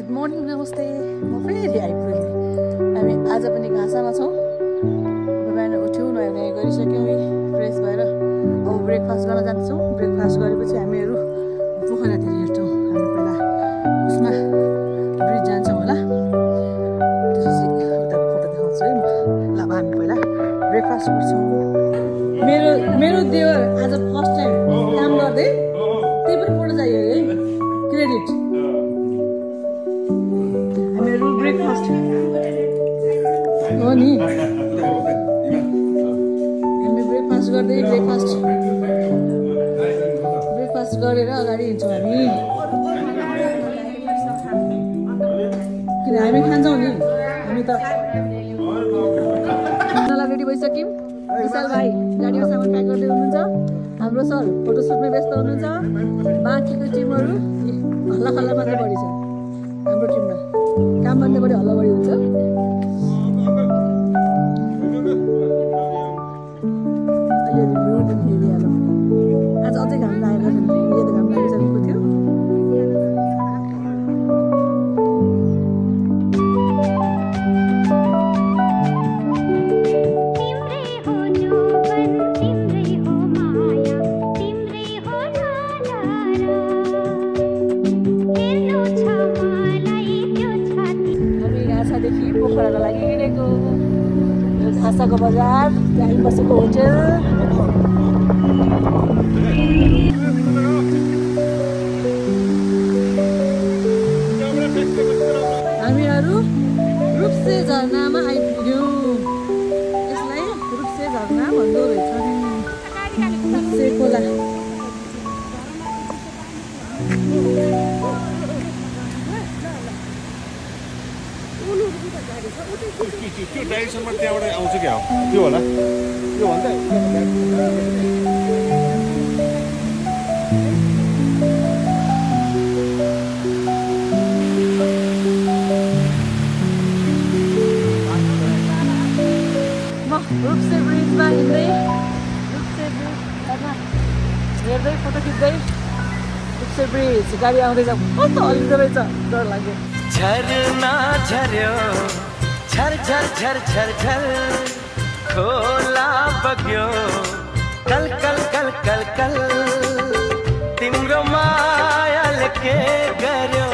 Good morning नमस्ते म फेरि आइपुगेँ हामी आज पनि घाँसामा छौँ बिहान उठ्यौँ नुहाइ गरिसक्यौँ फ्रेस भएर अब ब्रेकफास्ट गर्न जान्छौँ ब्रेकफास्ट गरेपछि हामीहरू पोखरातिर हेर्छौँ हामी पहिला उसमा ब्रिज जान्छौँ होला त्यसपछि उता फोटो देखाउँछु है म ल अब हामी पहिला ब्रेकफास्ट गर्छौँ मेरो देवर आज फर्स्ट टाइम काम गर्दै त्यही पनि फोटो चाहियो है क्रेडिट हामीहरू ब्रेकफास्ट हो नि हामी ब्रेकफास्ट गर्दै ब्रेकफास्ट गरेर अगाडि हिँड्छौँ हामी किन हामी खान्छौँ नि हामी त खानालाई रेडी भइसक्यौँ विशाल भाइ गाडीमा सामान प्याक गर्दै हुनुहुन्छ हाम्रो सर फोटोसुटमा व्यस्त हुनुहुन्छ बाँकीको टिमहरू हल्ला खल्ला मात्रै बढी छ हाम्रो टिममा काम भन्दा बढी हल्ला बढी हुन्छ आज अझै घाम लागेको छैन यो त घाम लागिसकेको थियो पोखराको लागि हिँडेको घाँसाको बजार हामी बसेको होटेल हामीहरू रूपसे झरनामा आइपुग्यौँ यसलाई रूपसे झरना भन्दो रहेछ रूपसे खोला त्यो डाइरेक्सनमा त्यहाँबाट आउँछ क्या त्यो होला त्यो भन्दा म रूपसे ब्रिजमा हिँड्दै रूपसे ब्रिज हेर्दै फोटो खिच्दै रूपसे ब्रिज गाडी आउँदैछ कस्तो हल्लिँदो रहेछ डर लाग्यो झरना झर्यो झर झर झर झर झर खोला बग्यो कल कल कल कल कल तिम्रो मायाले के गर्यो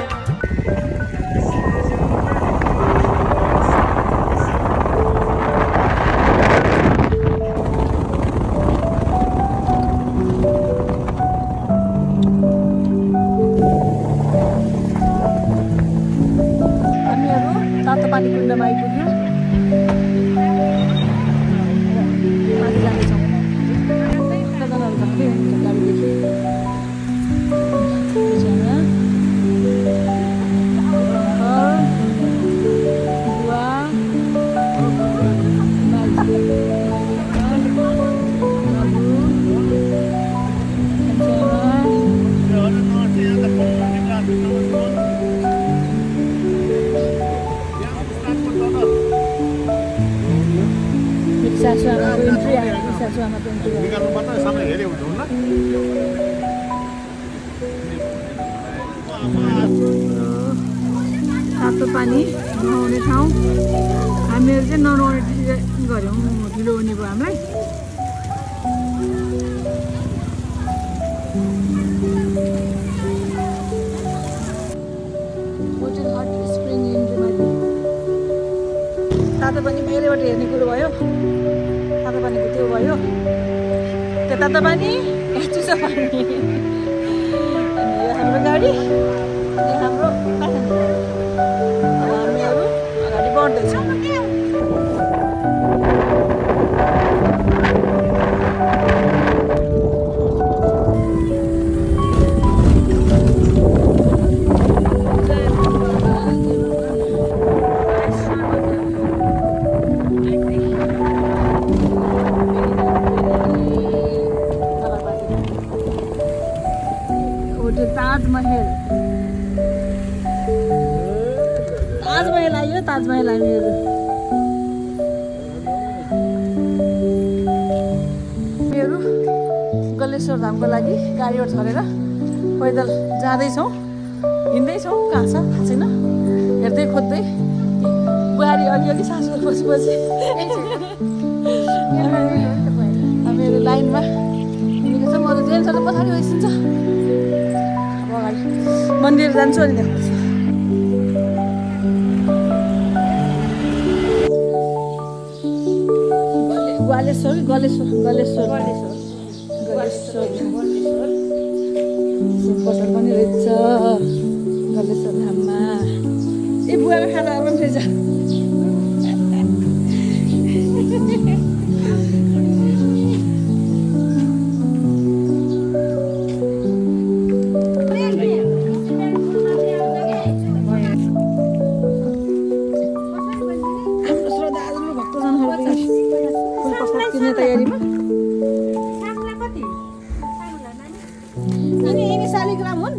तातो पानी कुण्डमा आइपुग्यौँ माथि जाँदैछौँ कताजनाहरू झन्डै हुन्छ गाडीदेखि सासुआमाको इन्ट्री आयो सासुआमाको इन्ट्री तातो पानी नुहाउने ठाउँ हामीहरू चाहिँ ननुहाउने डिसिजन गऱ्यौँ ढिलो हुने भयो हामीलाई होटेल हट स्प्रिङ इन्ट्रीमाथि तातो पानी बाहिरबाट हेर्ने कुरो भयो तातो पानीको त्यो भयो त्यो तातो पानी चिसो पानी अनि यो हाम्रो गाडी यो हाम्रो प्यासेन्जर अब हामीहरू अगाडि बढ्दैछौँ ताजमहल आयो ताजमहल हामीहरू गलेश्वर धामको लागि गाडीबाट झरेर पैदल जाँदैछौँ हिँड्दैछौँ कहाँ छ थाहा छैन खोज्दै बुहारी अलिअलि सासु पछि हामीहरू लाइनमा हिँडेको छ। म त जेन्स त पछाडि बसिन्छ। अब अगाडि मन्दिर जान्छु अनि देखाउँछु। गलेश्वर पसल पनि रहेछ गलेश्वर धाममा। ए बुवामा खाजा पनि रहेछ। हाम्रो श्रद्धालु भक्तजनहरू फुल प्रसाद किन्ने तयारीमा। यिनी शालिग्राम हुन्।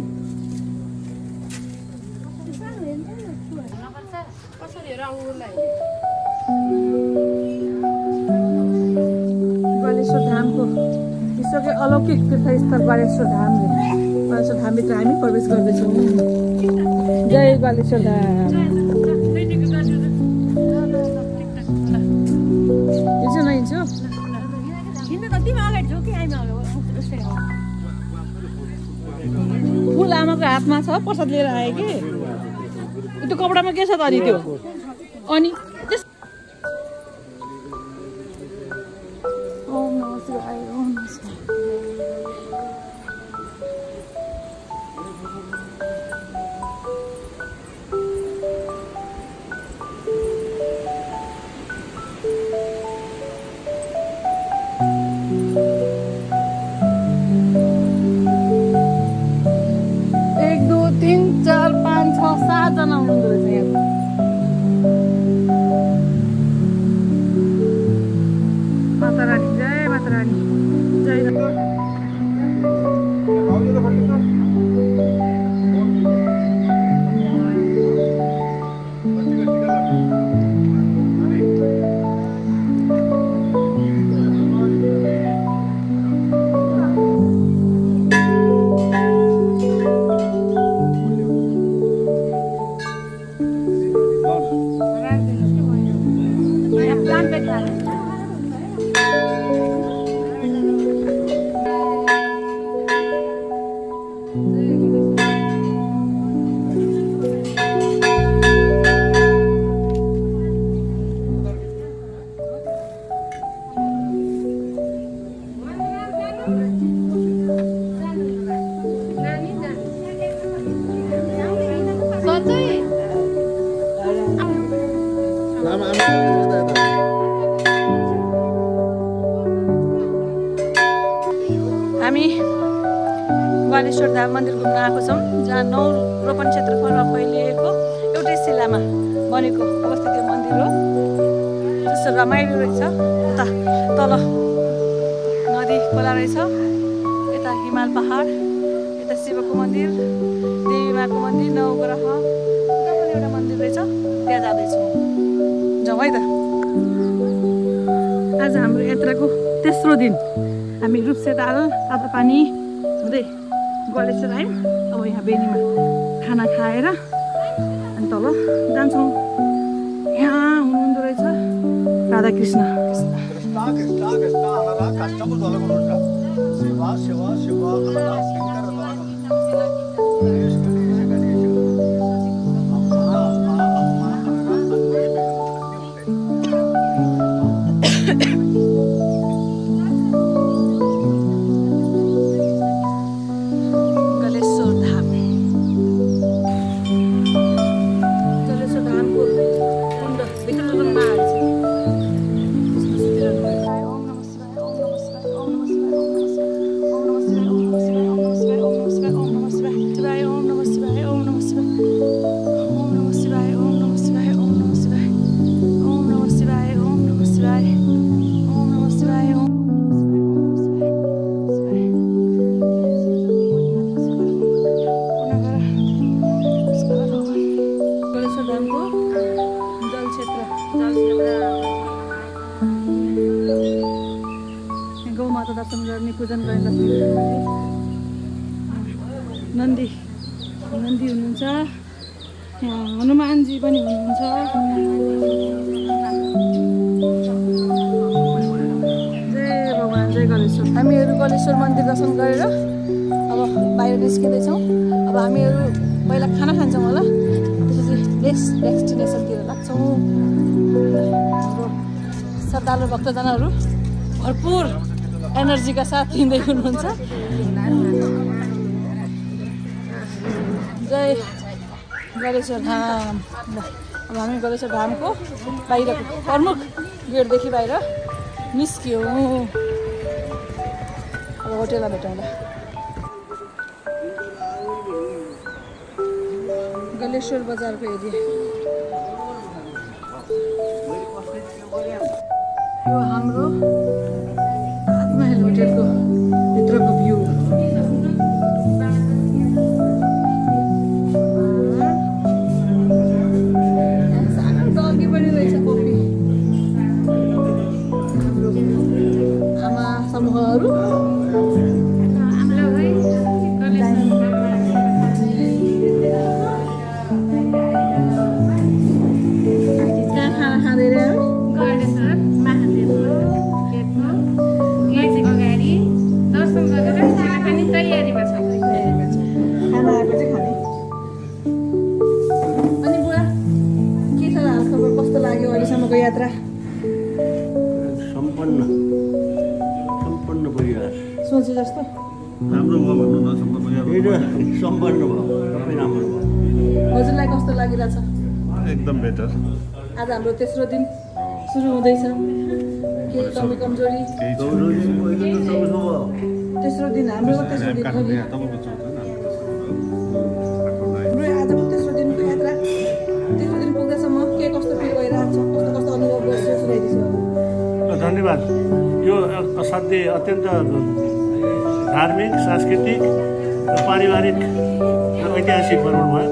गलेश्वर धामको विश्वकै अलौकिक तीर्थस्थल गलेश्वर धामले। गलेश्वर धामभित्र हामी प्रवेश गर्दैछौँ। जय गलेश्वर धाम। फुल आमाको हातमा छ, प्रसाद लिएर आयो कि। त्यो कपडामा के छ त अनि त्यो? अनि ओम नमः शिवाय, ओम नमः शिवाय। जना हुनुहुँदो रहेछ यहाँ। माता रानी जय, माता रानी जय। हामी गलेश्वर धाम मन्दिर घुम्न आएको छौँ, जहाँ 9 रोपन क्षेत्रफलमा फैलिएको एउटै शिलामा बनेको अवस्थित यो मन्दिर हो। त्यस्तो रमाइलो रहेछ। उता तल नदी खोला रहेछ, यता हिमाल पहाड, यता शिवको मन्दिर, देवी माको मन्दिर, नवग्रह, उता पनि एउटा मन्दिर रहेछ। त्यहाँ जाँदैछौँ, जाउँ है त। आज हाम्रो यात्राको तेस्रो दिन। हामी रूपसेताल तातोपानी हुँदै गलेश्वर आयौँ। अब यहाँ बेनीमा खाना खाएर अनि तल जान्छौँ। यहाँ हुनुहुँदो रहेछ राधाकृष्ण। गौमाता दर्शन गर्ने, पूजन गर्ने नन्दी हुनुहुन्छ। हनुमानजी पनि हुनुहुन्छ। जय भगवान्, जय गलेश्वर। हामीहरू गलेश्वर मन्दिर दर्शन गरेर अब बाहिर निस्किँदैछौँ। अब हामीहरू पहिला खाना खान्छौँ होला, त्यसपछि नेक्स्ट डेस्टिनेसनतिर लाग्छौँ। हाम्रो श्रद्धालु भक्तजनहरू भरपुर एनर्जीका साथ हिँड्दै हुनुहुन्छ। जय गलेश्वर धाम। अब हामी गलेश्वर धामको बाहिरको प्रमुख गेटदेखि बाहिर निस्क्यौँ। अब होटेलमा भेटौँला। गलेश्वर बजारको एरिया यो हाम्रो ताजमहल होटेलको भित्रको भ्यू। सानो डगी पनि रहेछ कफी। हाम्रो आमा समूहहरू यात्रा सम्पन्न परिवार सोचे जस्तो राम्रो भयो भन्नु न। सम्पन्न भयो, सबै राम्रो भयो। हजुरलाई कस्तो लागिरहेछ? एकदम बेटर। आज हाम्रो तेस्रो दिन सुरु हुँदैछ। केही कमी कमजोरी? तेस्रो दिन हाम्रो तेस्रो दिन हाम्रो आजको तेस्रो दिनको यात्रा। तेस्रो दिन पुग्दासम्म के कस्तो फिल भइरहेको छ, कस्तो कस्तो अनुभव गरिसक्यो, सुनाइदिन्छु। धन्यवाद। यो असाध्यै अत्यन्त धार्मिक, सांस्कृतिक र पारिवारिक र ऐतिहासिक भ्रमण भयो।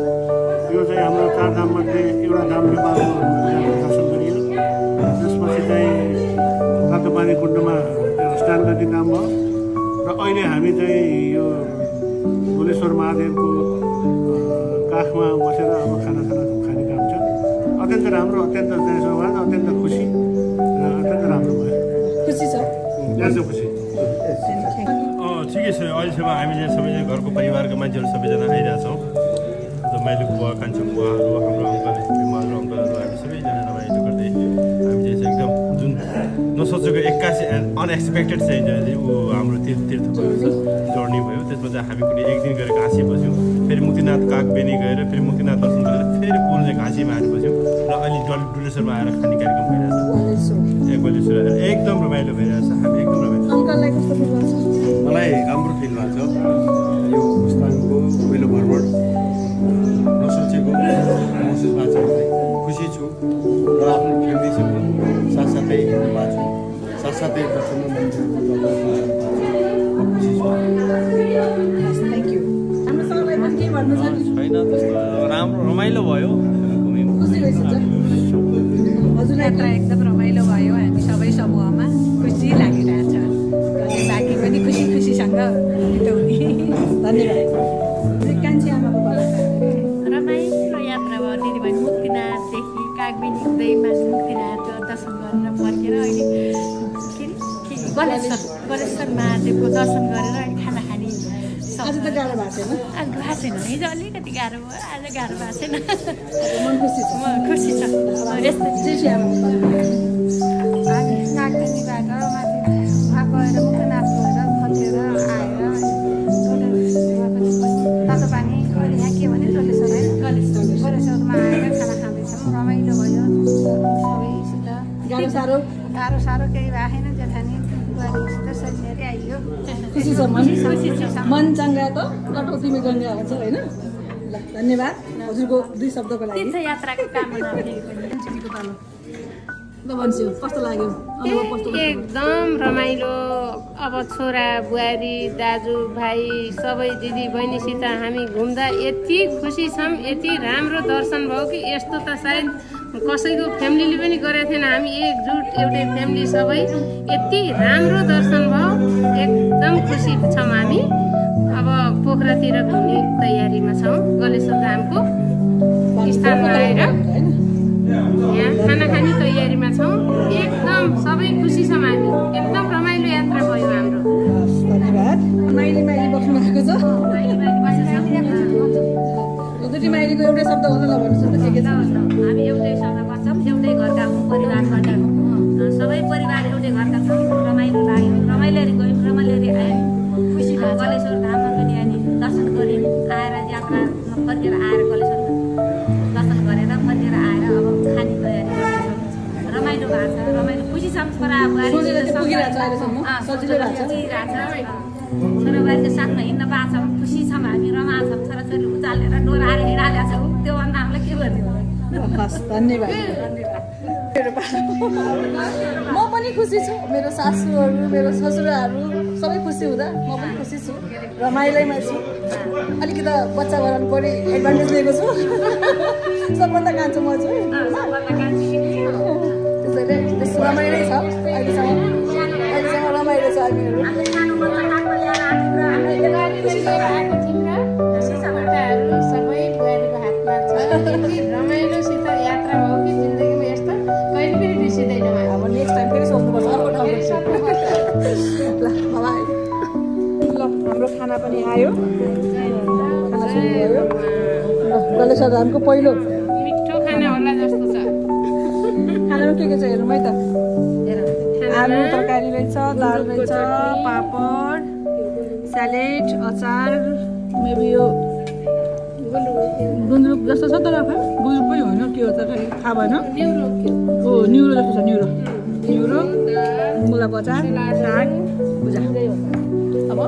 यो चाहिँ हाम्रो 4 धाममध्ये एउटा धाम नेपालको दर्शन गरियो। त्यसपछि चाहिँ तातोपानी कुण्डमा स्नान गर्ने काम भयो र अहिले हामी चाहिँ यो गोलेश्वर महादेवको काखमा बसेर अब खाना खाने काम छ। अत्यन्त राम्रो, अत्यन्त सौभाग्य, अत्यन्त खुसी र अत्यन्त राम्रो भयो। खुसी छ? एकदम खुसी। ठिकै छ। अहिलेसम्म हामी चाहिँ सबैजना घरको परिवारका मान्छेहरू सबैजना आइरहेछौँ। रमाइलो बुवा, कान्छो बुवाहरू, हाम्रो अङ्कल, हजुर अङ्कलहरू, हामी सबैजना रमाइलो गर्दै हामी चाहिँ एकदम जुन नसोचेको 81 अनएक्सपेक्टेड चाहिँ हाम्रो तीर्थको जर्नी भयो। त्यसमा चाहिँ हामी कुनै एक दिन गएर घाँसी बस्यौँ, फेरि मुक्तिनाथ कागबेनी गएर फेरि मुक्तिनाथ दर्शन गरेर फेरि पुनः चाहिँ घाँसीमा आएर बस्यौँ र अहिले डुलेश्वरमा आएर खाने कार्यक्रम भइरहेछ। गोलेश्वर एकदम रमाइलो भइरहेछ। हामी एकदम रमाइलो। अङ्कललाई कस्तो फिल गर्छ? मलाई राम्रो फिल भएको छ। यो मुस्ताङको पहिलो भ्रमण नसोचेको महसुस भएको छ। मलाई खुसी छु र आफ्नो फ्यामिलीसँग साथसाथै हिँड्नु भएको छु, साथसाथै प्रसन्न मान्छेहरूको खुसी छु। Thank you. हाम्रो सरलाई पनि के भन्नु छ? छैन, त्यस्तो राम्रो रमाइलो भयो। खुसी भइसक्छ। हजुरलाई यात्रा एकदम रमाइलो भयो। हामी सबै समूहमा खुसी लागिरहेछ। बाँकी पनि खुसीसँग बिताउने। धन्यवाद। कान्छी आमाको रमाइलो यात्रा भयो। दिदीबहिनी मुक्तिनाथदेखि कागबेनी हुँदै मुक्तिनाथ दर्शन गरेर फर्केर अहिले के अरे गलेश्वर महादेवको दर्शन गरेर अहिले खाना खाने। आज त गाह्रो भएको छैन? आज भएको छैन। हिजो अलिकति गाह्रो भयो, आज गाह्रो भएको छैन। मन खुसी छ? खुसी छ। यस्तै हामी नागबेनीबाट माथि गएर मुक्तिनाथ गएर फर्केर आएर तातोपानी यहाँ के भने डोलेश्वर है, गोलेश्वरमा आएर खाना खाँदैछौँ। रमाइलो भयो सबैसित। गाह्रो साह्रो केही भएको छैन। जेठानी बुहारीसित सजिलै आइयो। खुसी छ मन चङ्गा त कटौती में गङ्गा हुन्छ होइन। ल धन्यवाद हजुरको 2 शब्दको लागि। तीर्थयात्राको कामना कस्तो लाग्यो? एकदम रमाइलो। अब छोरा बुहारी दाजुभाइ सबै दिदी बहिनीसित हामी घुम्दा यति खुसी छौँ, यति राम्रो दर्शन भयो कि यस्तो त सायद कसैको फ्यामिलीले पनि गरेको थिएन। हामी एकजुट एउटै फ्यामिली सबै यति राम्रो दर्शन भयो। एकदम खुसी छौँ हामी। अब पोखरातिर घुम्ने तयारीमा छौँ। गलेश्वर धामको खाना खाने तयारीमा छौँ। एकदम सबै खुसी छौँ हामी। एकदम रमाइलो यात्रा भयो हाम्रो। धन्यवाद। माइली बस्नु भएको छ। दुई माइलीको एउटै शब्द होला नभन्नुहोस् न के छ? हामी एउटै शब्द बस्छौँ, एउटै घरका हौँ, परिवारबाट सबै परिवार एउटै घरका छौँ। रमाइलो लाग्यो, रमाइलोरी गयौँ, रमाइलोरी आयौँ। खुसी भयो। कलेश्वर धाममा पनि हामी दर्शन गऱ्यौँ। आएर यात्रा फर्केर आएर कलेश्वर दर्शन गरेर फर्केर आएर अब खाने तयारी गर्दैछौँ। रमाइलो भएको छ, रमाइलो खुसी छौँ। छोरा बुहारी छोराबारीको साथमा हिँड्न पाएको छौँ, खुसी छौँ हामी, रमाएको छौँ। छोराछोरी उचालेर डोराएर हिँडालेका छौँ। त्योभन्दा हामीलाई के भन्नु? हस्, धन्यवाद। म पनि खुसी छु। मेरो सासूहरू, मेरो ससुराहरू सबै खुसी हुँदा म पनि खुसी छु। रमाइलोमा छु। अलिकति बच्चा गराउनु पऱ्यो, एडभान्टेज लिएको छु। सबभन्दा कान्छो म छु। त्यसैले त्यस्तो रमाइलो छ। अहिलेसम्म रमाइलो छ हामीहरू। सबै बुहारीको हातमा छ। रमाइलोसित यात्रा भयो कि जिन्दगीमा यस्तो कहिले पनि बिर्सिँदैन। अब नेक्स्ट टाइम फेरि सोध्नुपर्छ अर्को ठाउँमा। ल बाबाई। ल हाम्रो खाना पनि आयो। खाना सुरु भयो। ल कलेश्वर धामको पहिलो मिठो खाना होला जस्तो छ। खानामा के छ हेरौँ है त। आलु तरकारी रहेछ, दाल रहेछ, पापड, स्यालेड, अचार, मेबी यो गुन्द्रुक जस्तो छ तर गुन्द्रुक पनि होइन, के हो त थाहा भएन। हो न्युरो जस्तो छ। न्युरो, मुलाको अचार, साग, भुजा। अब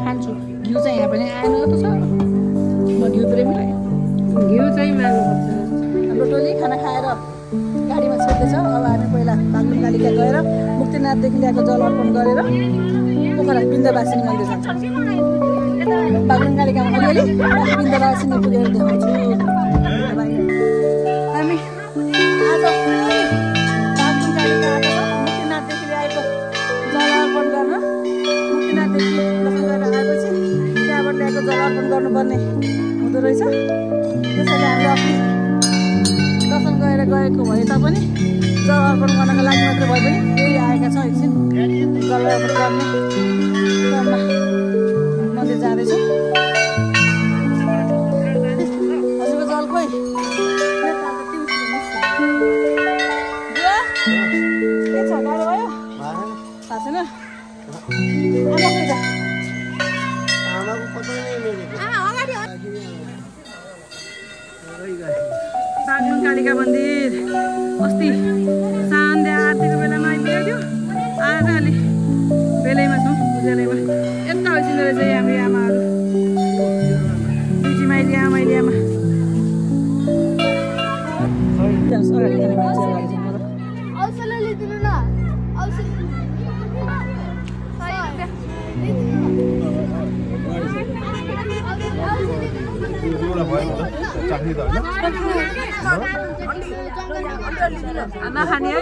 खान्छु। घिउ चाहिँ यहाँ पनि आएन जस्तो छ। म घिउ प्रेमीलाई घिउ चाहिँ मान्नुपर्छ। हाम्रो टोली खाना खाएर गाडीमा छिर्दैछ। अब हामी पहिला बागलुङ कालिका गएर मुक्तिनाथदेखि ल्याएको जल अर्पण गरेर पोखरा बिन्दवासिनी मन्दिर जान्छौँ। बागलुङ कालिकामा अलिअलि बिन्दवासिनी पुगेर देखाउँछु। हामी आज बागलुङ कालिका आएको छौँ मुक्तिनाथदेखि ल्याएको जल अर्पण गर्न। मुक्तिनाथदेखि दर्शन गरेर आएपछि त्यहाँबाट ल्याएको जल अर्पण गर्नुपर्ने हुँदो रहेछ। त्यसैले हामी अफिस दर्शन गरेर गएको भए तापनि जल अर्पण गर्नको लागि मात्र भए पनि फेरि आएका छौँ। एकछिन जल अर्पण गर्ने क्रममा मन्दिर जाँदैछौँ। हजुरको जल खोइ के छ? गाह्रो भयो? थाहा छैन। बागलुङ कालिका मन्दिर अस्ति सन्ध्या आरतीको बेलामा आइपुगेको थियो। आज अलि बेलैमा छौँ, उज्यालैमा। यता उसिँदो रहेछ हाम्रो आमाहरू। दुईटी माइली आमा। आमा खाने है।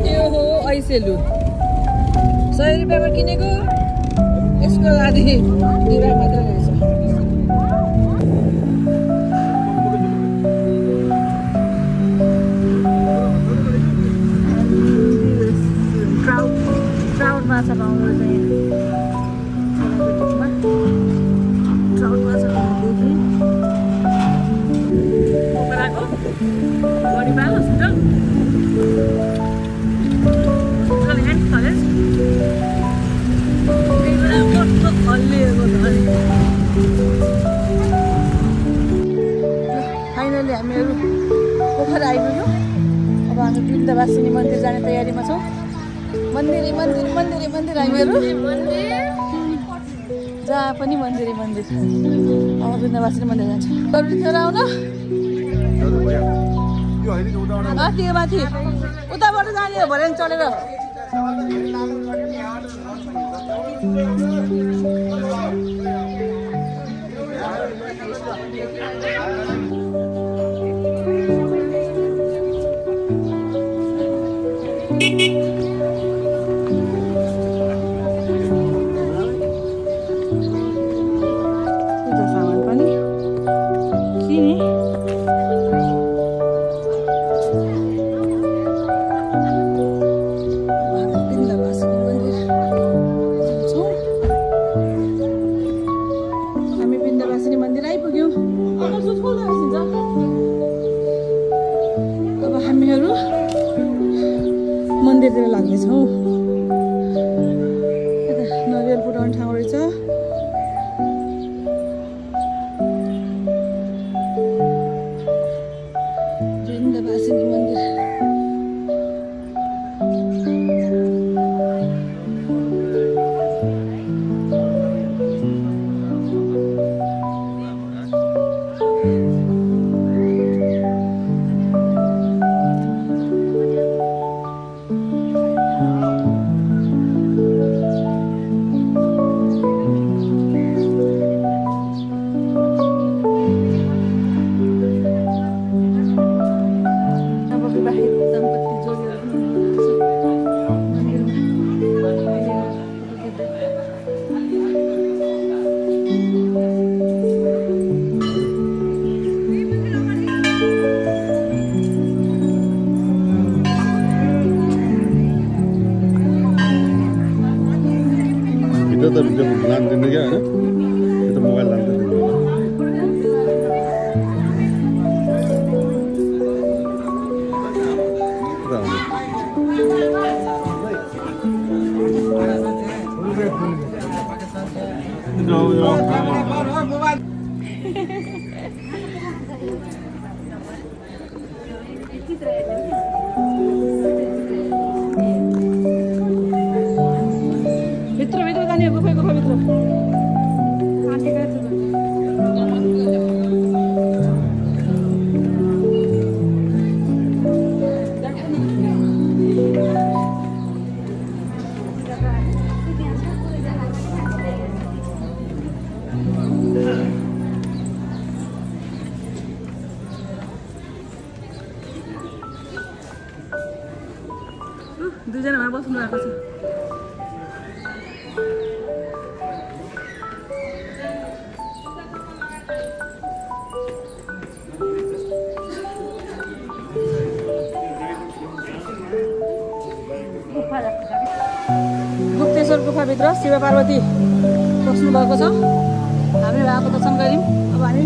यो हो ऐसेलु 100 रुपियाँमा किनेको। यसको आधी दिवा मात्र रहेछ। ट्राउट माछा पाउँदो रहेछ यहाँ। ट्राउट माछा पाउँदैछु। पोखराको बडी पाल हस्पिटल फाइनली हामीहरू पोखरा आइपुग्यौँ। अब हामी बिन्दवासिनी मन्दिर जाने तयारीमा छौँ। मन्दिरै मन्दिर हामीहरू जहाँ पनि मन्दिरै मन्दिर। अब बिन्दवासिनी मन्दिर जान्छौँ। जरुरी थियो र आउन? त्यो माथि उताबाट जाने हो भरे चढेर। हामीहरू मन्दिरतिर लाग्दैछौँ। यता नरिवल फुटाउने ठाउँ रहेछ। वृन्दावासिनी मन्दिर। लाँदैन क्या होइन यो त मोबाइल लान्छ भित्र जाने गुफा भित्र दुईजना बस्नु भएको छ। गुप्तेश्वर गुफाभित्र शिव पार्वती बस्नु भएको छ। हामी उहाँको दर्शन गऱ्यौँ। अब हामी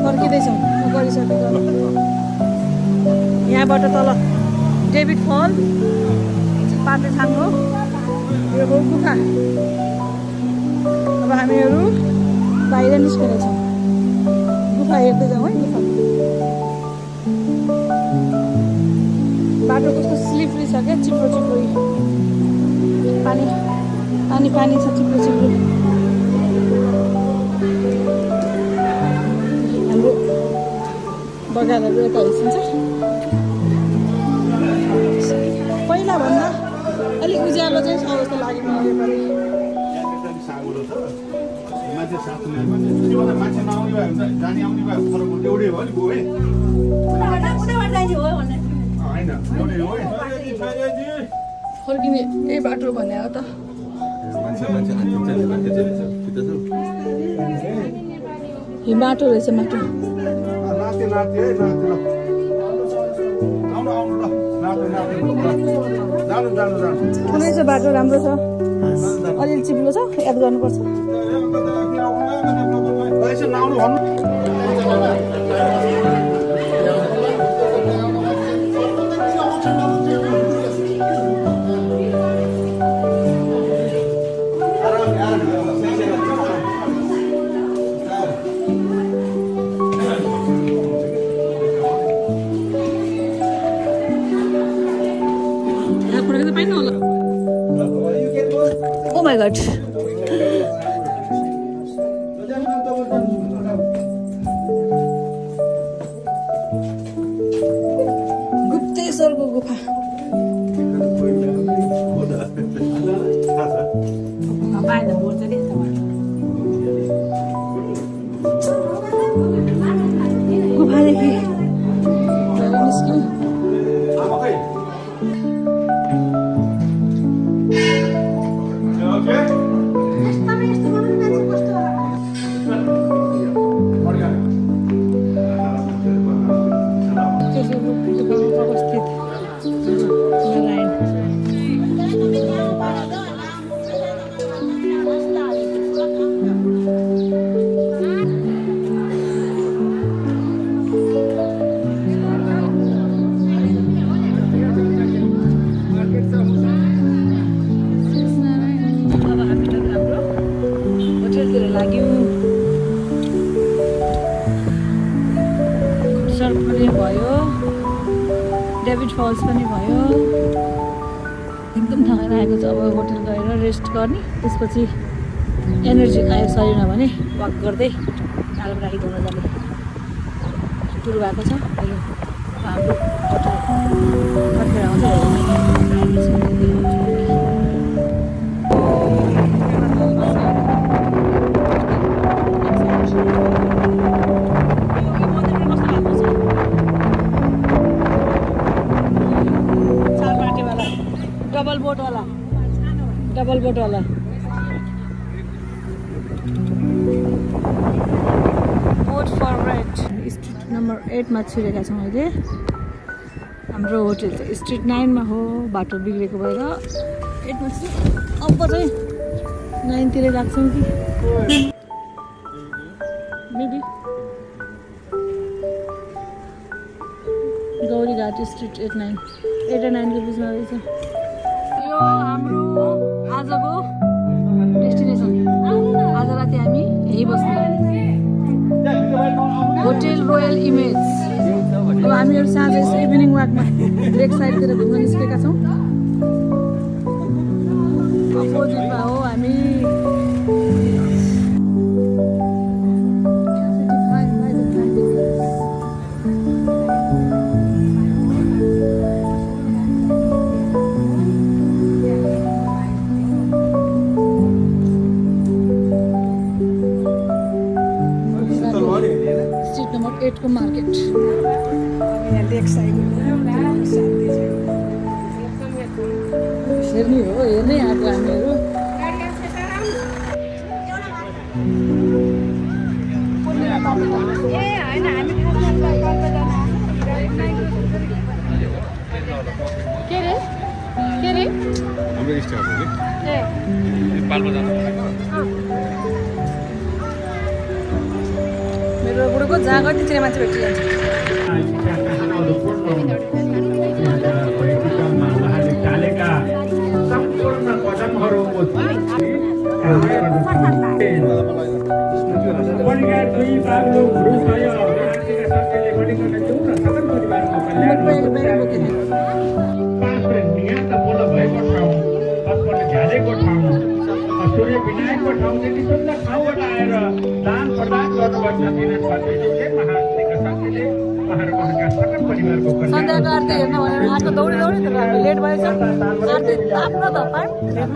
फर्किँदैछौँ। गरिसकेको यहाँबाट तल डेभिड फल पातेछाङ हो। यो हो गुफा। अब हामीहरू बाहिर निस्किनेछौँ। गुफा हेर्दै जाउँ है। गुफा बाटो कस्तो स्लिपरी छ क्या, चिप्लो चिप्लो पानी पानी पानी छ, चिप्लो चिप्लो। हाम्रो बगानहरू यता हिँड्छ। पहिलाभन्दा अलिक उज्यालो चाहिँ छ जस्तो लाग्यो मलाई योपालि। फर्किने यही बाटो भने हो त। यो बाटो रहेछ। माटो कुनै चाहिँ बाटो राम्रो छ, अलिअलि चिप्लो छ, याद गर्नुपर्छ। Oh my god. गुप्तेश्वरको गुफा। गुफादेखि निस्क्यौँ। अवस्थित पनि भयो एकदम थकाएर आएको छ अब होटल गएर रेस्ट गर्ने त्यसपछि एनर्जी आयो शरीरमा भने वाक गर्दै कालबराही घुम्न जाने सुरु भएको छ अहिले हाम्रो होटल फर्केर आउँछ डबल बोटवाला बोट फरवर्ड स्ट्रिट नम्बर 8 मा छिरेका छौँ अहिले हाम्रो होटल चाहिँ स्ट्रिट 9 मा हो बाटो बिग्रेको भएर 8 मा छु अब चाहिँ 9 तिर लाग्छौँ कि मेबी गौरीघाट स्ट्रिट 8 और 9 को बिचमा रहेछ यो हाम्रो आजको डेस्टिनेसन आज राति हामी यही बस्ने होटल रोयल इमेज यो हामीहरू साँझ इभिनिङ वाकमा लेक साइडतिर घुम्न निस्केका छौँ अपोजिटमा हो हामी को मार्केट यहाँ लेक साइड हेर्ने हो हेर्नै आएको हामीहरू मेरो बुढोको जहाँ गयो त्यतिर मान्छे भेटिन्छ सूर्य विनायकको ठाउँदेखि सुन्न ठाउँबाट आएर दान प्रदान गर्नुपर्छ सन्ध्याको आरती हेर्न भनेर आएको दौडी दौडी तर हामी लेट भएछ आरती आफ्नो त पायौँ हेर्न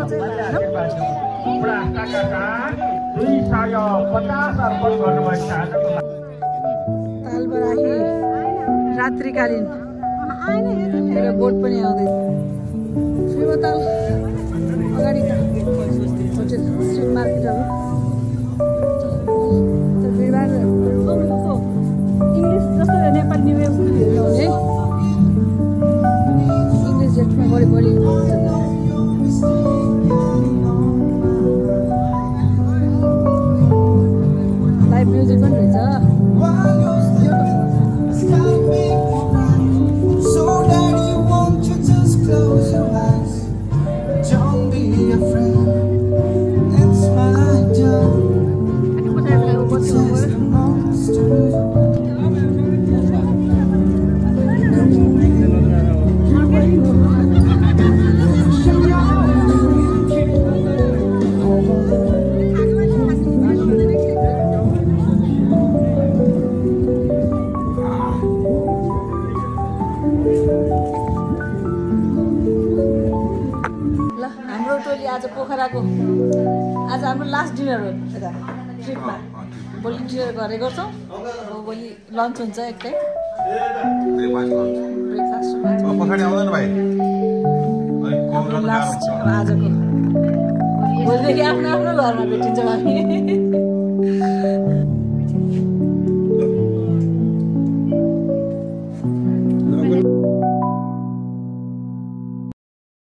तालबराही रात्रिकालीन बोट पनि आउँदै श्रीमताल अगाडि त होटल स्ट्रिट मार्केटहरू इङ्ग्लिस जस्तो नेपाली न्यु इयर ल्याउने इङ्ग्लिस डेटमा बढी लाइभ म्युजिक पनि रहेछ आज पोखराको आज हाम्रो लास्ट डिनर हो यता ट्रिपमा भोलि डिनर गरेको गर्छौँ अब भोलि लन्च हुन्छ एक टाइम हाम्रो लास्ट आजको भोलिदेखि आफ्नो आफ्नो घरमा भेटिन्छौँ हामी